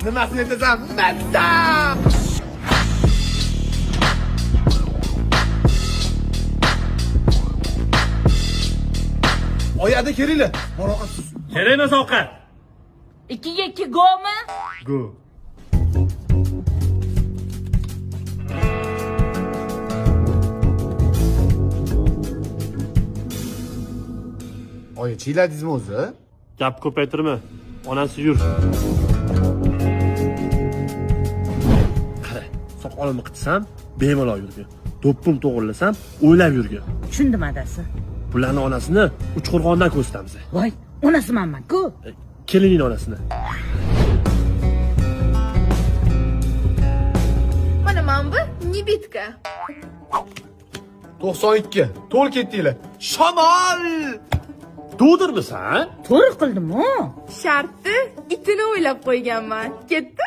Nimasini aytasan? Maktab! Oyada kelinglar. Murokab sus. Kerak emas ovqat. 2ga 2 go'mi? Go. Oyi, chiyladingizmi o'zi? Gap ko'paytirma. Onasi yur. Qara, soqolimni qitsam, bemalol yurgin. Do'ppim to'g'irlasam, o'ylab yurgin. Tushundim adasi. Bularni onasini Uchqo'rg'ondan ko'rsatamiz. Voy, onasi manman-ku. Kelinning onasini. Mana bu nebitka. 92. To'l ketdinglar. Shamol! Do'dirmisan? To'g'ri qildim-ku. Sharti itini o'ylab qo'yganman. Ketdi.